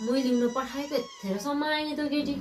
मैले लिन पठाएको यतिखेरसम्म आएन त केटी।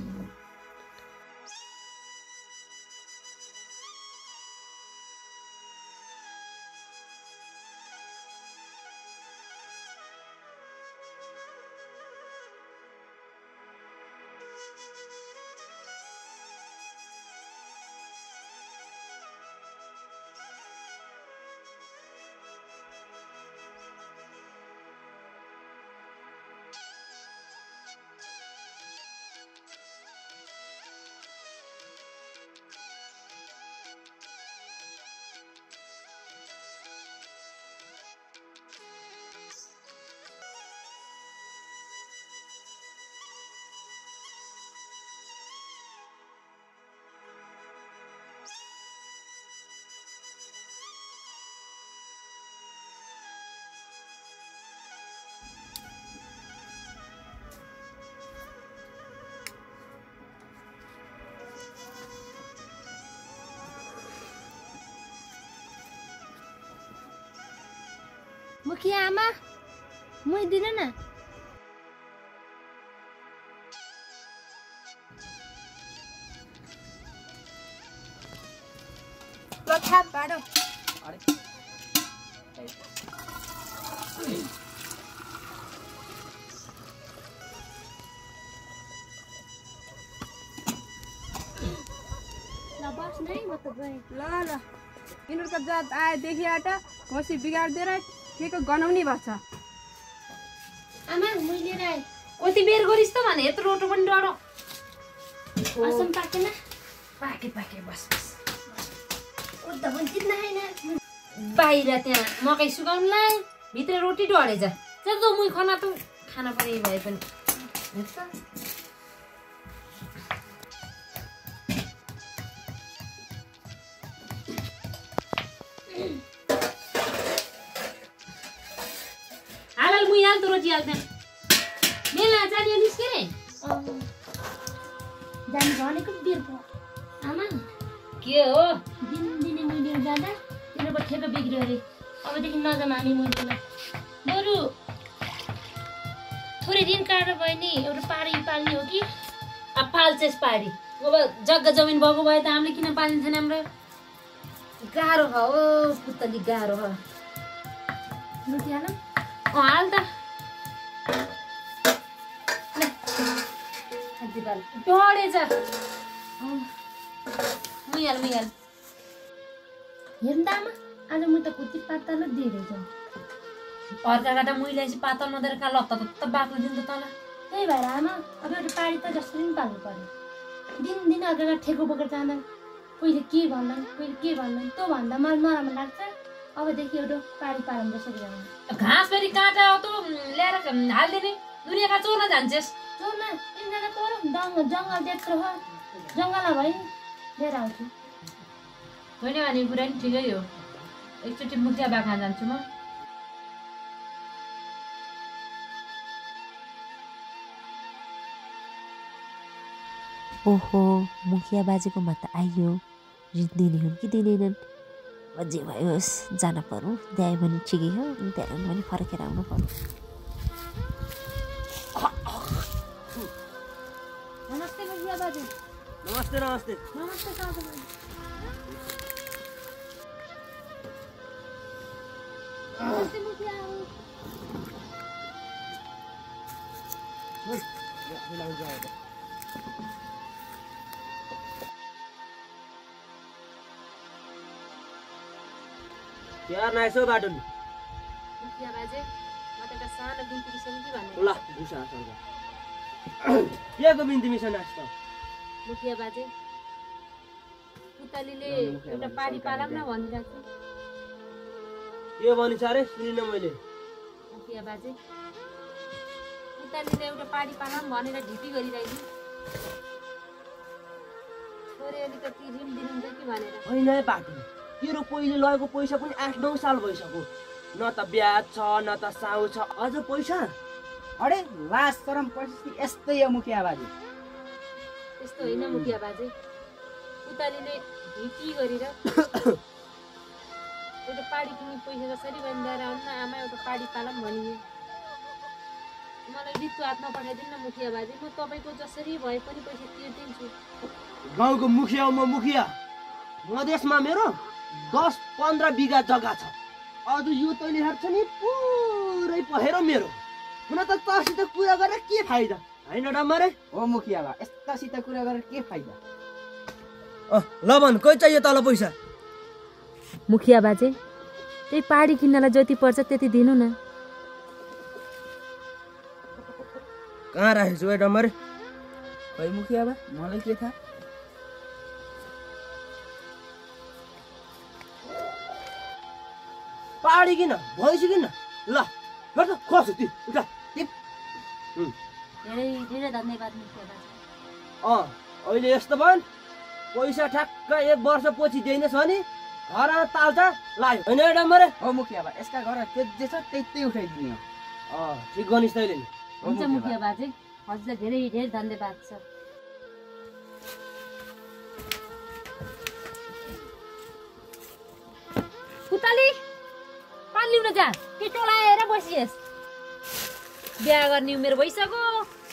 मुखिया आमा मुई दिन न। लथा बाडो अरे ल बस नै म त गएँ। ल यिनीहरूको जात आएदेखि आएर घसी बिगारिदिएर केको गनाउने भएको छ। आमा मुई लिएर आएँ। कति बेर गरिस् त भने यत्रो रोटो पनि डढो। असम पाकेन पाके पाके बस बस। उद्धा पनि चित्न हैन। बाहिर त्यहाँ मकै सुकाउनुलाई भित्र रोटी डढेछ। चल त मुई खाना त खाना पनि भए पनि हेर्छ। हाल मुई हाल त रोटी हाल्दैन। मेला जाने निस्के रे। जाने भनेको बेर भयो। आमा के हो? दिनदिनै मुई लिएर जाँदा तिनीहरूको ठेको बिग्रियो अरे। अबदेखि नजाऊँ हामी मुइलाई। बरु थोरै दिन काटेर भयो नि एउटा पारी पाल्ने हो कि। अब पाल्छेस् पारी। अब जग्गा जमिन भएको भए त हामीले किन पालिन्थेन हाम्रो? गाह्रो हो पुतली गाह्रो हो। रोटी हाल हाल त डढेछ। मुइहाल मुइहाल। हेर्नु त आमा आज मुई त कुर्ती पातल दिइरहेछ। अर्का काटा मुइलाई चाहिँ पातल नदिएर कहाँ लत्ता त बाक्लो दिनु त तल। त्यही भएर आमा अब एउटा पारी त जसरी पनि पाल्नु पर्यो। दिनदिन अर्काका ठेको बोकेर जाँदा कहिले के भन्लान् कहिले के भन्लान् त्यो भन्दा मलाई नराम्रो लाग्छ। अबदेखि एउटा पारी पालौँ जसरी जानु। घाँस फेरि काँटा त ल्याएर हालिदिने दुनियाँका चोर्न जान्छेस्। चोर्न एकजना तोर जङ्गल त्यत्रो हो जङ्गलमा भयो लिएर आउँछु। होइन भने कुरा नि ठिकै हो। एकचोटि मुखिया बाख्न जान्छु म। ओहो मुखिया बाजेकोमा त आइयो। ऋण दिने हुन् कि दिँदैनन्? अब जे भयो होस् जान पर्यो। द्यायो भने ठिकै हो, द्यायो भने फर्केर आउनु पर्यो। नमस्ते मुखिया बाजे। नमस्ते नमस्ते। नमस्ते सासू बाजे। नमस्ते मुखिया आऊ। यार नाइसो बाटो नि। मुखिया बाजे म त एउटा सानो बिन्ती बिसौँ कि भन्ने। ल बुझा सर्छ। केको बिन्ती मिसन आछ त? मुखिया बाजे पुतलीले एउटा पारी पालौँ न भनिरहेको छ। के भनिन्छ अरे सुनिनँ मैले। मुखिया बाजे पुतलीले एउटा पारी पालौँ भनेर ढिपी गरिरहेको छोरी अलिकति ऋण दिनुहुन्छ कि भनेर। होइन बाटो तेरो पहिले लगेको पैसा पनि 8-9 साल भइसक्यो। न त ब्याज छ न त साउ छ अझ पैसा। अरे लाज शरम परिस्थिति यस्तै हो मुखिया बाजे। त्यस्तो होइन मुखिया बाजे। पुतलीले ढिपी गरेर एउटा पाडी किन्ने पैसा जसरी भए ल्याएर आउनु न आमा एउटा पाडी पालौँ भनियो। मलाई रित्तो हातमा पठाइदिनु न मुखिया बाजे, म तपाईँको जसरी भए पनि पैसा तिर्दिन्छु। गाउँको मुखिया म मुखिया, मधेसमा मेरो 10-15 बिघा जग्गा छ। अझ यो तैँले हेर्छ नि पुरै पहेरो मेरो। हुन त तँसित कुरा गरेर के फाइदा होइन डम्बरे? हो मुखिया बा, यस्तासित कुरा गरेर के फाइदा? ल भन, कति चाहियो तल पैसा? मुखिया बाजे, त्यही पाडी किन्नलाई जति पर्छ त्यति दिनु न। कहाँ राखेछु है डम्बरे? खै मुखिया बा, मलाई के थाहा? पाडी किन, भैँसी किन? ल हेर त खस ती उता टिप। धेरै धेरै धन्यवाद मुखिया बाजे। अहिले यस्तो भन्, पैसा ठ्याक्क 1 वर्ष पछि दिइनेछ भने घर ताल्छ लायो होइन डम्बरे? हो मुखिया बा, यसका घर जे छ त्यही उठाइदिने हो। ठिक गरिस् तैँले नि। हुन्छ मुखिया बाजे, हजुरलाई धेरै धेरै धन्यवाद छ। पुतली पानी लिउन जा, केटो लाएर बसिएस्। बिहा गर्ने उमेर भइसक्यो,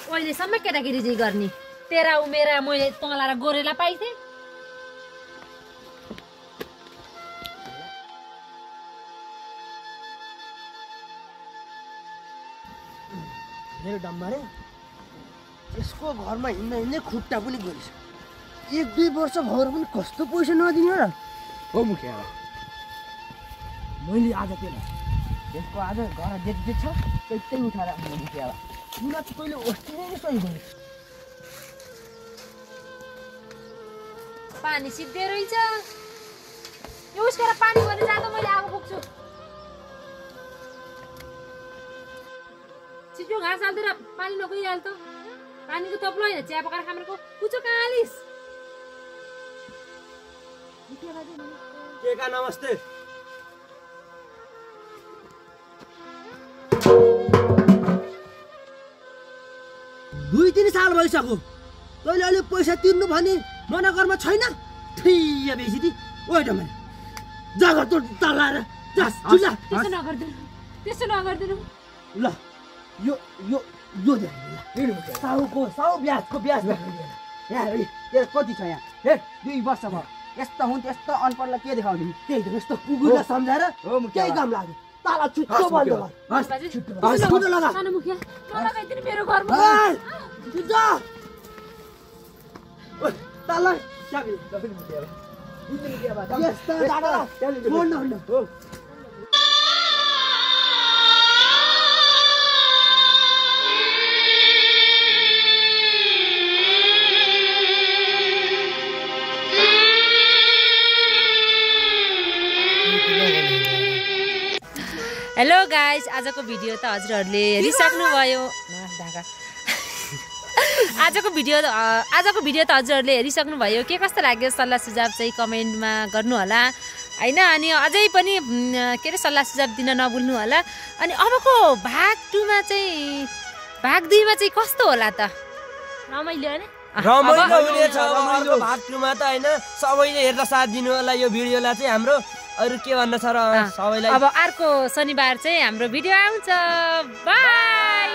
अहिलेसम्म केटाकेटी चाहिँ गर्ने। तेरा उमेर मैले तँलाई गोरेला पाइथेँ। मेरो डम्बरे यसको घरमा हिँड्दै खुट्टा पनि गरिस। 1-2 वर्ष भएर पनि कस्तो पैसा नदिने र? हो मुखिया बा, मैले आज त्यसलाई यसको आज घर जे छ त्यही उठाएर आउने मुखिया बा। किन त तैँले अस्ति नै सही गरिस्। पानी सिद्धे रहेछ। यो उसकेर पानी भर्न जाँदा मैले आगो बोक्छु। छिटो घाँस हाल्दै र पानी नगइहाल त। पानीको थप्लो होइन, चिया पकाएर खामेरको कुचो कहाँ हालिस्? के का नमस्ते। 2-3 साल भइसक्यो, तैँले अहिले पैसा तिर्नु भने मनगरमा छैन? ठिया बेसी ती ओइ डम्बरे जागर त तलाएर जास जुला। त्यसो नगर्दिनु, त्यसो नगर्दिनु। ल यो यो यो दे ल साउ ब्याजको ब्याज यहाँ हेर कति छ यहाँ। हेर 2 वर्ष भयो यस्तो हुन् त्यस्तो अनपढलाई के देखाउने? त्यही त यस्तो कुकुरलाई सम्झाएर हो मुखिया केही बा। काम लाग्यो। ताला छुट्टो बन्द गर। बाजे, छुट्टो लगा। सानो मुखिया नलगाइदिनु मेरो घरमा। छुट्टो ओइ ताला चाबी मुखिया बा, मुखिया बा, यस्ता दादा फोन न हो। हेलो गाइज, आजको भिडियो त हजुरहरूले हेरिसक्नुभयो। आजको भिडियो त हजुरहरूले हेरिसक्नुभयो। के कस्तो लाग्यो सल्लाह सुझाव चाहिँ कमेन्टमा गर्नु होला हैन। अनि अझै पनि के अरे सल्लाह सुझाव दिन नभुल्नु होला। अनि अबको भाग 2मा चाहिँ भाग 2मा चाहिँ कस्तो होला त? रमाइलो हैन? रमाइलो हुनेछ। अर्को भाग 2मा त हैन सबैले हेरेर साथ दिनु होला यो भिडियोलाई चाहिँ। हाम्रो अरु के भन्न छ र सबैलाई। अब अर्को शनिबार चाहिँ हाम्रो भिडियो आउँछ। बाइ।